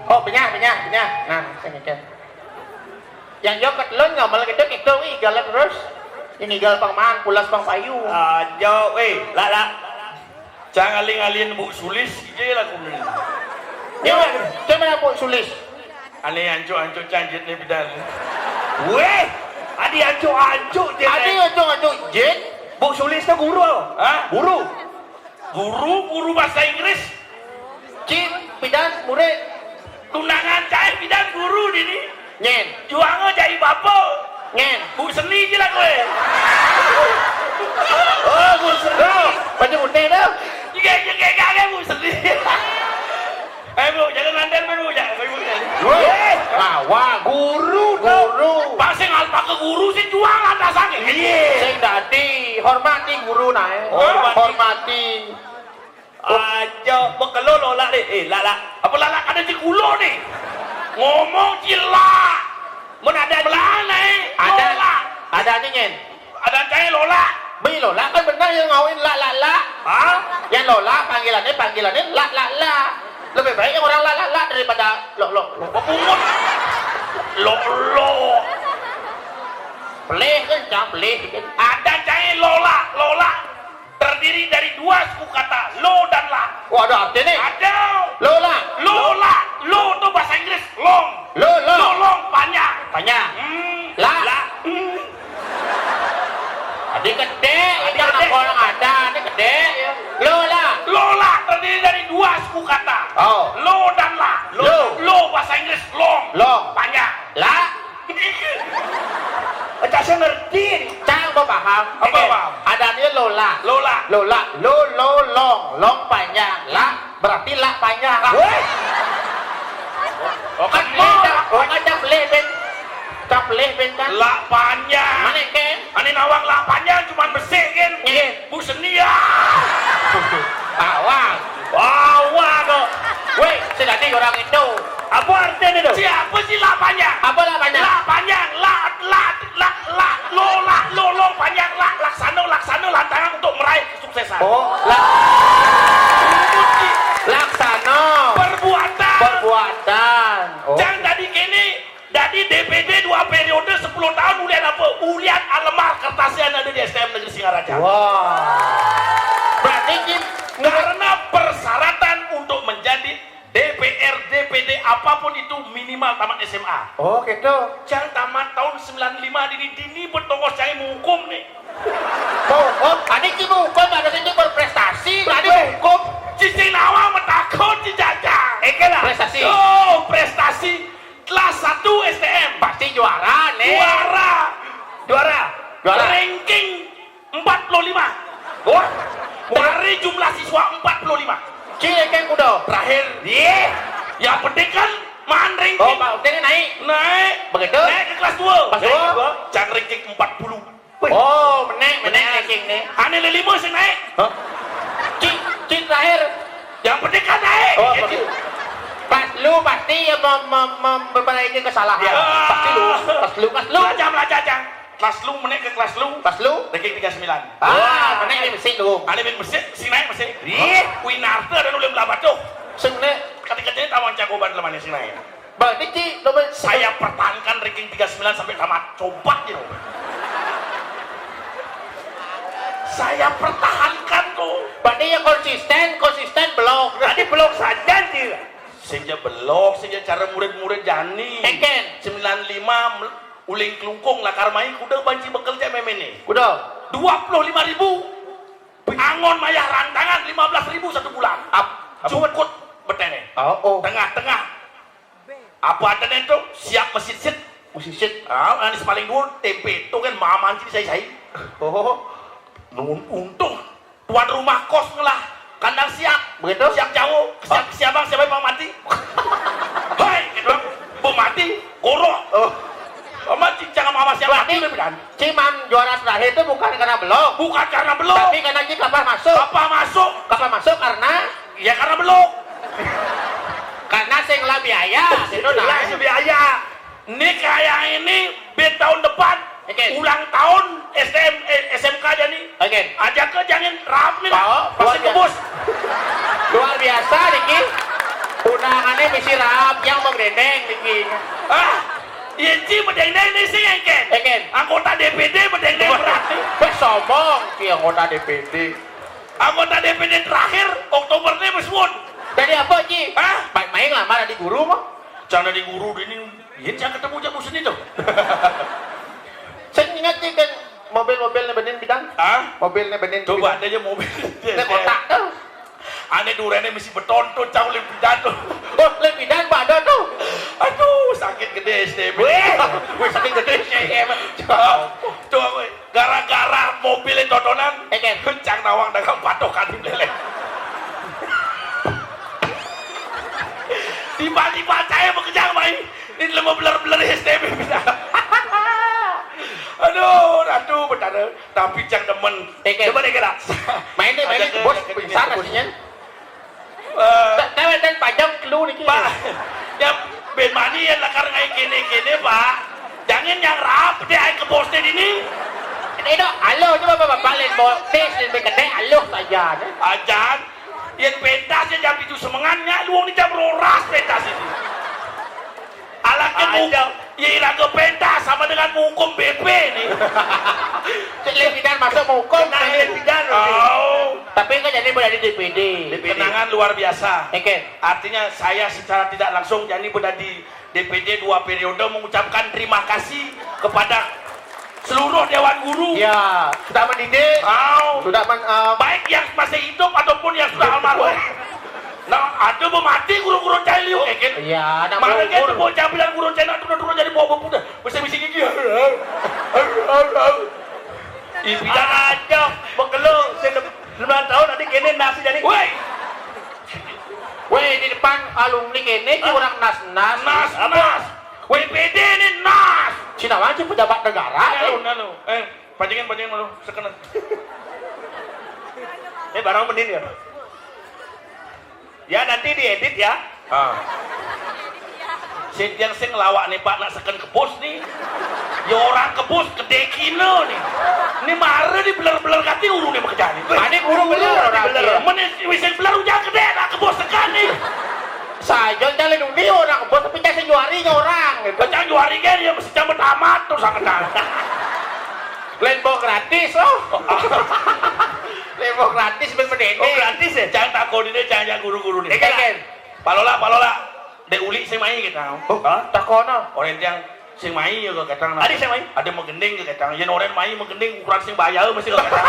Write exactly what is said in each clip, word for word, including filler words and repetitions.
Oh, penyah, penyah, penyah. Nah, sing mikir. Yang jawab ketelun ngamel gitu, gitu, ih, galak terus. Ini gal pang maan, pulas pang payu. Aja, weh, lak, lak. Jangan aling-aling Bu Sulis, ije lagu ni. Ya, coba Bu Sulis. Ane anco-anco canjit ni bidan. Weh, adi anco-anco je. Adi anco-anco je. Bu Sulis tu guru. Hah? Guru. Guru, guru bahasa Inggris. Cik, bidan, murid. Tunangan cai bidan guru dini. Nyen. Juanga cai bapa. Nyen. Bu Seni je lah kowe. Oh, Bu Seni. Oh, baju putih tu. Juga, juga, juga, Bu Seni. Eh, Bu, jangan nganten, Bu, jangan. Weh, bawa guru, guru. Pak sing alpa ke guru sing juang atasan. Iya. Sing dadi, hormati guru nae. Hormati. Hormati. Aja bekelo lolak deh. Eh, lak, lak. Apa lak, lak ada di kulo nih? Ngomong cilak. Mun ada di Melana, eh. Ada. Lolak. Ada ni, Nyen. Ada cai lolak. Bi lolak kan benar yang ngawin lak, lak, lak. Hah? Yang lolak panggilannya, panggilannya lak, lak, lak. Lebih baik yang orang lak, lak, lak daripada lok, lok, lok. Bepungut. Lok, lok. Pelih kan, cang pelih. Ada cai lolak, lolak. Terdiri dari dua suku kata, lo dan la. Oh, ada arti ni. Ada. Lo la. Lo la. Lo tu bahasa Inggris, long. Lo, lo. Lo long, panjang. Panjang. Hmm. La. La. Hmm. Tadi gede, tadi gede. Orang ada, ni gede. Lo la. Lo la terdiri dari dua suku kata. Oh. Lo dan la. Lo. Lo. Lo bahasa Inggris, long. Long. Panjang. La. Cak saya ngerti. Cak, kau paham? Apa paham? Ada ni lola. Lola. Lola. Lo, lo, long. Long panjang. La. Berarti lak panjang. Weh. Oh, kan leh, oh, kan cap leh, Ben. Cap leh, Ben, kan? Lak panjang. Mana, Ken? Ane nawang lak panjang cuman besik, Ken. Nggih. Bu Seni, ya. Bawang. Bawang kok. Weh, sing dadi orang itu. Apa artinya itu? Siapa sih lak panjang? Apa lak panjang? Lak panjang, lak, lak, lak, lak, lo, lak, lo, lo, panjang, lak, laksana, laksana, lantaran untuk meraih kesuksesan. Oh, la-, laksana. Perbuatan. Perbuatan. Oh. Jangan tadi kene, dadi D P D dua periode sepuluh tahun ulian apa? Ulian alemar kertasnya ada di S T M Negeri Singaraja. Wah. Berarti, Kim, karena persyaratan untuk menjadi D P R, D P D, apapun itu minimal tamat S M A. Oh, gitu. Cang tamat tahun sembilan lima dini, dini betongos cai menghukum nih. Oh, oh, tadi Ki menghukum, ada sing berprestasi, tadi menghukum. Cicing nawang metakut, cicacang. Eke lah. Prestasi. Oh, prestasi. Kelas satu S T M. Pasti juara, nih. Juara. Juara. Juara. Ranking empat puluh lima. Wah. Dari jumlah siswa empat puluh lima. Cik, kan kuda. Terakhir. Ye. Yang penting kan maan ranking. Oh, Pak, ini naik. Naik. Begitu? Naik ke kelas dua. Kelas dua? Naik ke kelas dua. Cang ranking empat puluh. Wih. Oh, menek, menek ranking nih. Ane lelima sing naik. Hah? Cik, cik terakhir. Yang penting kan naik. Oh, gitu. Pas lu pasti ya mem-, mem-, mem-, memperbaiki kesalahan. Ya. Pasti lu. Pas lu, pas lu. Belajar, belajar, Cang. Kelas lu, menek ke kelas lu. Kelas lu? Ranking tiga sembilan. Ah, menek ni mesti lu. Ane bin mesti, sing naik mesti. Ih, Winarta dan ulun belabat tu. Sing menek. Kata-katanya tawang cakuban lemahnya sing naik. Berarti, Ci, lo ben- Saya pertahankan ranking tiga sembilan sampai tamat. Coba je. Saya pertahankan tu. Berarti ya konsisten, konsisten belok. Tadi belok saja je. Sejak belok, sejak cara murid-murid jani. Eken. Sembilan lima, mel-, uling kelungkung, lakar mai kuda banci bekerja memene. Kuda. Dua puluh lima ribu. Angon mayah rantangan lima belas ribu satu bulan. Ap-, apa? Cukut. Betene. Oh, oh. Tengah-tengah. Apa adene tu? Siap mesisit. Mesisit. Ah, anis paling dulu tempe tu kan mama cili sai-sai. Oh. Nun-, untung tuan rumah kos ngelah kandang siap. Begitu? Siap jauh, siap, siap bang, siap bang mati. Hai, gitu. Bu mati, gorok. Oh. Mama cincang sama mama siap mati. Berarti Ciman juara terakhir itu bukan karena belok. Bukan karena belok. Tapi karena ci kapal masuk. Kapal masuk. Kapal masuk karena Ya karena belok. Karena sing lah biaya, gitu nah. Lah, sing biaya. Ini kayak ini, ben tahun depan, Oke. Ulang tahun S D M, eh, S M K aja nih. Oke. Ajak ke jangan rap nih lah. Pasti luar biasa. Kebus. Luar biasa, niki. Undangannya misi rap, yang mau gerendeng, niki. Ah, Yenci bedeng-deng nih sih, Engken. Engken. Anggota D P D bedeng-deng berarti. Wah, sombong, si anggota D P D. Anggota D P D terakhir, Oktober nih, Mas Wun. Jadi apa, Ci? Hah? Main, main lama di guru, mah. Cang di guru, ini, ini cang ketemu jamu seni tuh. Saya ingat nih, kan, mobil-mobil nih, benin bidang. Hah? Mobil nih, benin bidang. Coba ada aja mobil. Ini kotak tuh. Ane durene misi beton tuh, cau lempidan tuh. Oh, lempidan pada tuh. Aduh, sakit gede S T M. Weh, weh, sakit gede S T M. Coba, coba, weh. Gara-gara mobil totonan, Eken. Kencang nawang dagang patokan di beleleng. Tiba-tiba saya bekerja, Mai. Ini lama beler-beler S T M bisa. Aduh, Ratu, bentar. Tapi cang demen. Eken. Coba deh, kira. Main deh, main deh, bos, pingsan aslinya. Eh, tak tahu dan panjang kelu niki. Pak, ya, ben mani ya lakar ngai kene-kene, Pak. Jangan yang rap deh, ai ke bos deh ini. Ini dok, halo, coba bapak balen bos, tes dan berkedai halo saja deh. Ajan, yang pentas ya jam tujuh semengan, ya luang di jam roras pentas ini. Alatnya mu, ya iraga pentas sama dengan menghukum B P nih. Cek Levidan masuk menghukum. Kenal Levidan, berarti. Oh. Tapi kan jadi berada di D P D. D P D. Kenangan luar biasa. Oke. Artinya saya secara tidak langsung jadi berada di D P D dua periode mengucapkan terima kasih kepada seluruh Dewan Guru. Ya, sudah mendidik. Oh. Sudah men-, eh, baik yang masih hidup ataupun yang sudah almarhum. Nah, ada mau mati guru-guru cai liu, eh, kan? Iya, anak mana kan umur. Bocah bilang guru cai nak turun-turun jadi bawa pemuda. Bisa bisi gigi. Ih, bidan. Aduh, bekelu, sembilan tahun nanti kene nasi jadi. Woi. Woi, di depan alumni kene, hah? Orang nas-nas. Nas, apa? Nas. W P D ini nas. Cina wajib pejabat negara. Nah, eh. Lu, nah, lu. Eh, panjangin, panjangin malu. Sekenan. Eh, barang benin ya? Ya, nanti diedit ya. Ah. Sing, yang sing ngelawak nih, Pak, nak seken kebus nih. Ya orang kebus, gede kilo nih. Ini mare di beler-beler kati uru nih bekerja nih. Weh. Ini uru beler, orang beler. Iya. Meni wis sing beler ujar gede, nak kebus tekan nih. Saya jalan dunia orang kebus, tapi saya juarinya orang gitu. Pecah juari kan, ya mesti campur tamat tuh sangat. Lain bawa gratis, oh. Lain bawa gratis, ben medene. Oh, gratis ya? Jangan takut ini, jangan, jangan guru-guru nih. Iya, kan? Palola, palola. Dek Uli sing mai kita. Oh, hah? Takono. Orang yang sing mai ya ke ketang. Ada sing mai? Ada megending ke ketang. Yen orang mai megending ukuran sing bayar mesti ke ketang.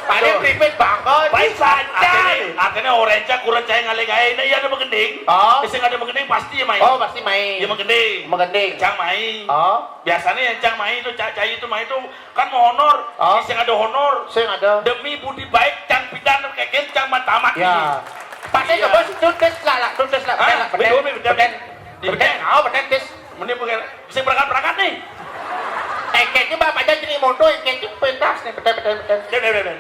Paling pripit bangkot. Baik saja. Akhirnya, akhirnya orang cak kurang cai ngalih gaya. Nah, iya ada megending. Oh. Sing ada megending pasti ya mai. Oh, pasti mai. Ya megending. Megending. Cang mai. Oh. Biasanya yang cang mai itu, cak cai itu mai itu kan mau honor. Oh. Sing ada honor. Sing ada. Demi budi baik cang pidan keken cang matamat. Ya. Ini. Pakai ke bos itu tes lah, lah, itu tes lah, hah? Beten lah, beten. Betul, betul. Beten. Di beten, beten. Oh, beten tes. Mending bukan bisa berangkat-berangkat nih. Engketnya bapak aja jadi mondo, engketnya pentas nih, beten, beten, beten. Deh, deh, deh, deh.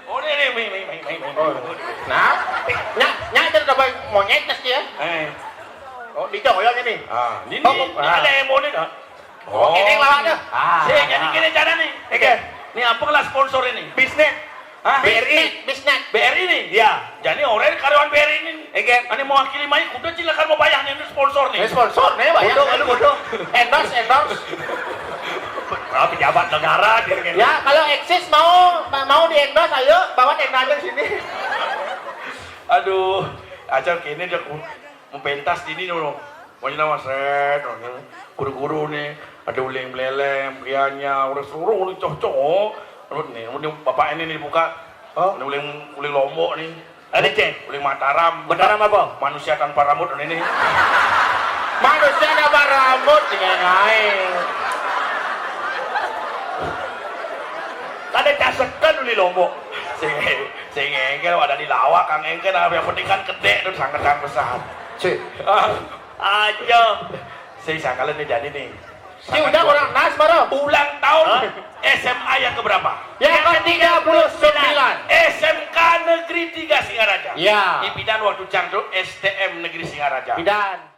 Oh, ini, ini, ini, ini, ini, ini. Oh. Nah, nyak, nyak jadi dapat monyet tes dia. Eh. Oh, di jauh ya ini. Ah, ini, oh, ini, ah. Ada yang mau nih, ah. Oh, ini lawaknya. Ah. Sih, jadi gini cara nih. Oke. Ini apa lah sponsor ini? Bisnet. Hah? B R I. Bisnet. B R I nih? Iya. Jadi orang karyawan B R I ini. Oke. Ini mewakili mai kuda silakan mau bayar nih, ini sponsor nih. Eh, sponsor nih, bayar. Bodoh, lu bodoh. Endorse, endorse. Ah, pejabat negara, dia kan. Ya, kalau Eksis mau, mau di-endorse, ayo, bawa tendanya ke sini. Aduh, ajar kene dia ku-, mau pentas di ini dulu. Mau nama set, guru-guru nih, ada uling belelem, prianya, orang seluruh uling cocok. Menurut nih, ini bapak ini nih buka. Oh. Ini uling, uling lombok nih. Tadi, Cen. Uling Mataram. Mataram apa? Manusia tanpa rambut ini. Manusia tanpa rambut, dengan aing. Ada casekan di Lombok. Sing, sing engkel ada di lawak, Kang, engkel, nah, yang penting kan gede tuh, sangat besar. Cik. Ah, aja. Sing sangkalan nih jadi nih. Si udah orang nas baru. Ulang tahun S M A yang keberapa? Yang ke tiga puluh sembilan. S M K Negeri tiga Singaraja. Ya. Di pidan waktu cangkruk S T M Negeri Singaraja. Pidan.